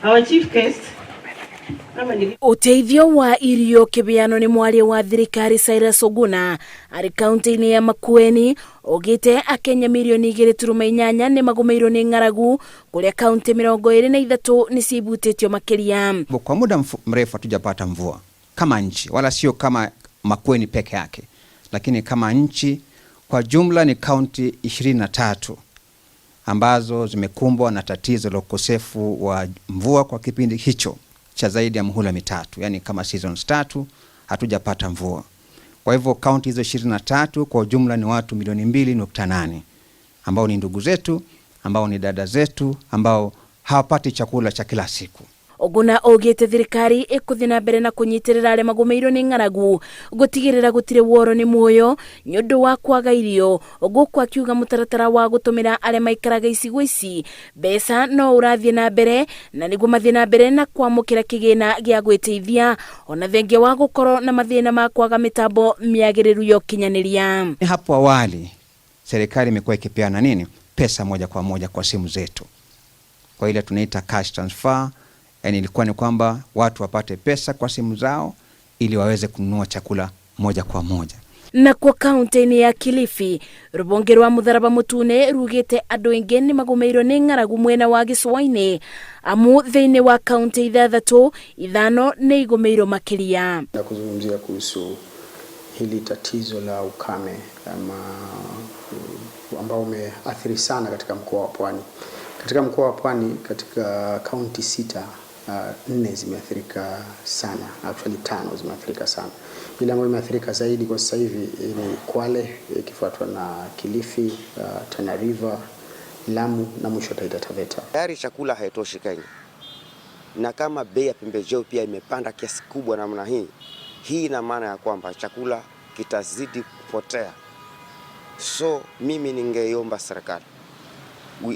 Our chief guest, kama ni Ũteithio wa irio kĩbeanwo nĩ mwaria wa thirikari Cyrus Oguna arĩ kaunti-inĩ ya Makueni augĩte akenya mirioni 2.8 nĩ magũmĩirwo nĩ ng'aragu kũrĩa kaunti 23 nĩcio ibutĩtio makĩria. Kwa muda mrefu hatujapata mvua kama nchi, wala sio kama Makueni peke yake, lakini kama nchi kwa jumla ni kaunti 23 ambazo zimekumbwa na tatizo la ukosefu wa mvua kwa kipindi hicho cha zaidi ya muhula mitatu, yani kama seasons tatu hatujapata mvua. Kwa hivyo kaunti hizo 23 kwa ujumla ni watu milioni 2.8 ambao ni ndugu zetu, ambao ni dada zetu, ambao hawapati chakula cha kila siku. Oguna augĩte thirikari ĩkũthiĩ na mbere na kũnyitĩrĩra arĩa magũmĩirwo nĩ ng'aragu gũtigĩrĩra gũtirĩ woro nĩ muoyo nĩ ũndũ wa kwaga irio, gũkũ akiuga mũtaratara wa gũtũmĩra arĩa maikaraga icigo ici mbeca no ũrathiĩ na mbere na nĩguo mathiĩ na mbere na kwamũkĩra kĩgĩna gĩa gwĩteithia ona thengia wa gũkorwo na mathĩna ma kwaga mĩtambo mĩagĩrĩru ya ũkinyanĩria. Hapo awali serikali imekuwa ikipeana nini pesa moja kwa moja kwa simu zetu, kwa ile tunaita cash transfer. Yani ilikuwa ni kwamba watu wapate pesa kwa simu zao ili waweze kununua chakula moja kwa moja. Nakuo kaunti-inĩ ya Kilifi, rũhonge rwa mũtharaba mũtune rugĩte andũ aingĩ nĩ magũmĩirwo nĩ ng'aragu mwena wa gĩcũa-inĩ, amu thĩinĩ wa kaunti ithathatũ, ithano nĩ igũmĩirwo makĩria. Na kuzungumzia kuhusu hili tatizo la ukame ama ambao umeathiri sana katika mkoa wa Pwani. Katika mkoa wa Pwani, katika kaunti sita, nne zimeathirika sana, actually tano zimeathirika sana. Ile ambayo imeathirika zaidi kwa sasa hivi ni Kwale, ikifuatwa na Kilifi, Tana River, Lamu na mwisho Taita Taveta. Tayari chakula haitoshi Kenya, na kama bei ya pembejeo pia imepanda kiasi kubwa namna hii, hii ina maana ya kwamba chakula kitazidi kupotea. So mimi ningeiomba serikali,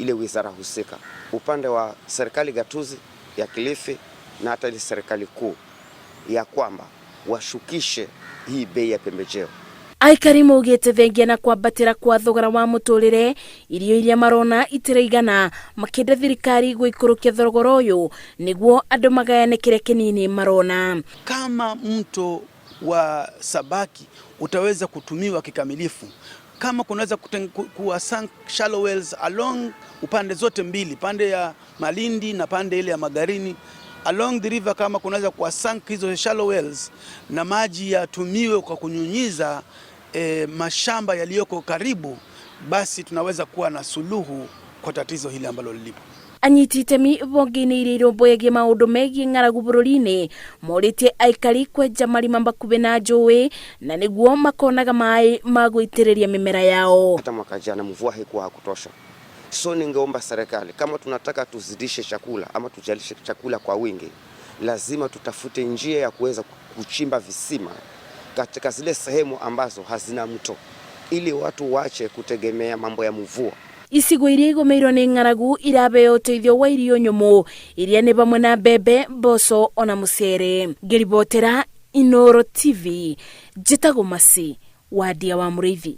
ile wizara husika, upande wa serikali gatuzi ya Kilifi na hata ile serikali kuu, ya kwamba washukishe hii bei ya pembejeo. Aikari maugĩte thengia na kwambatĩra kwa thogora wa mũtũrĩre, irio iria marona itiraigana, makĩenda thirikari gũikũrũkia thogora ũyũ nĩguo andũ magayane kĩrĩa kĩnini marona. Kama mto wa Sabaki utaweza kutumiwa kikamilifu, kama kunaweza kuwa sunk shallow wells along upande zote mbili, pande ya Malindi na pande ile ya Magarini along the river, kama kunaweza kuwa sunk hizo shallow wells na maji yatumiwe kwa kunyunyiza mashamba yaliyoko karibu, basi tunaweza kuwa na suluhu kwa tatizo hili ambalo lilipo. Anyiti itemi honge-inĩ iria irũmbũyagia maũndũ megiĩ ng'aragu bũrũri-inĩ morĩtie aikari kwenja marima bakuhĩ na njũĩ na nĩguo makonaga maĩ ma gũitĩrĩria mĩmera yao. Hata mwaka jana mvua haikuwa ya kutosha, so ningeomba serikali, kama tunataka tuzidishe chakula ama tuzalishe chakula kwa wingi, lazima tutafute njia ya kuweza kuchimba visima katika zile sehemu ambazo hazina mto, ili watu waache kutegemea mambo ya mvua. Icigo iria igũmĩirwo nĩ ng'aragu irabeo ũteithio wa irio nyũmũ iria nĩ hamwe na mbembe, mboco ona mũcere. Ngĩribotera Inooro TV, njĩtagwo Masi Wandia wa Mũrĩithi.